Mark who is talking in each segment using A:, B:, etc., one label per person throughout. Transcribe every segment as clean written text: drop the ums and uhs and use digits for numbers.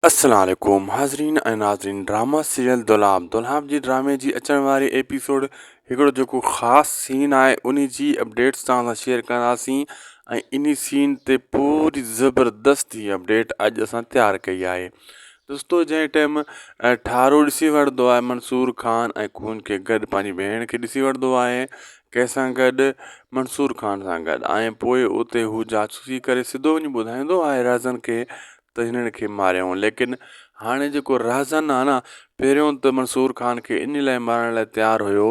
A: السلام عليڪم حاضرين ۽ ناظرين ڊراما سيريل دولاب دولاب جي ڊرامي جي اچڻ واري ايپيسوڊ هڪڙو جيڪو خاص سين آهي انهي جي اپڊيٽس توهان سان شيئر ڪنداسين ۽ انهي سين تي پوري زبردست هي اپڊيٽ اڄ اسان تيار ڪئي آهي دوستو جنهن ٽائيم ٺارو ڏسي وٺندو آهي منصور خان ۽ خون کي گڏ پنهنجي ڀيڻ کي ڏسي وٺندو آهي ڪنهن سان گڏ منصور خان سان گڏ ۽ پوء اتي هو جاسوسي ڪري سڌو وڃي ٻڌائيندو آهي رهزن کي ته هنن کي ماريائون ليڪن هاڻي جيڪو رهزن آ نه پهريون ته منصور خان کي ان لاء مارڻ لاء تيار هيو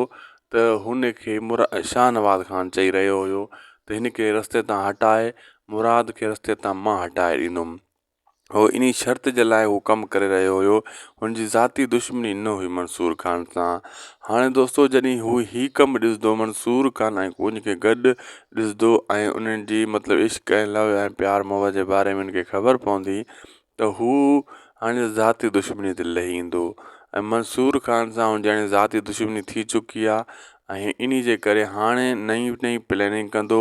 A: ته هن کي شاهنواز خان چئي رهيو هيو ته هن کي رستي تان هٽائي مراد کي رستي تان مان هٽائي ڏيندم هو انهي شرط جي لاء هو ڪم ڪري رهيو هيو هن جي ذاتي دشمني نه هئي منصور خان سان. هاڻي دوستو جڏهن هو هي ڪم ڏسندو منصور خان ۽ ڪونج کي گڏ ڏسندو ۽ انهن جي مطلب عشق ۽ لو ۽ پيار محبت جي باري ۾ هن کي خبر پوندي ته هو هاڻي ذاتي دشمني تي لهي ايندو ۽ منصور خان سان هن جي هاڻي ذاتي دشمني ٿي چڪي آهي ۽ انهي جي ڪري هاڻي نئين نئين پلاننگ ڪندو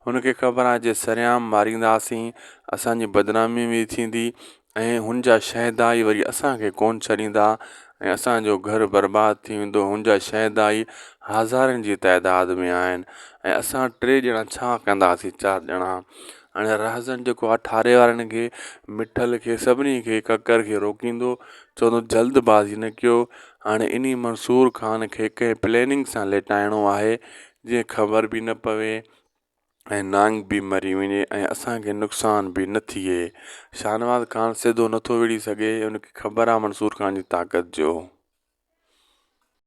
A: هن کي خبر آهي جي سرعام مارينداسين اسان جي بدنامي به ٿيندي ۽ هن جا شهدائي وري اسان کي ڪونه ڇڏيندا ۽ اسان جو گهر برباد ٿي ويندو هن جا شهدائي هزارن جي تعداد ۾ آهن ۽ اسان ٽي ڄڻا ڇا ڪنداسين چار ڄڻا هاڻي رهزن جيڪو آهي ٺاري وارن کي مٺل کي سڀني کي ڪڪر کي روڪيندو چوندو جلد بازي نه ڪيو هاڻي انهي منصور خان کي ڪنهن پلاننگ سان ليٽائڻو آهي جيئن خبر به نه پوي ۽ نانگ به مري وڃي ۽ اسان کي نقصان به نه ٿئي. شاهنواز خان سڌو نٿو وڙهي سگهي ان کي خبر آهي منصور خان جي طاقت جو.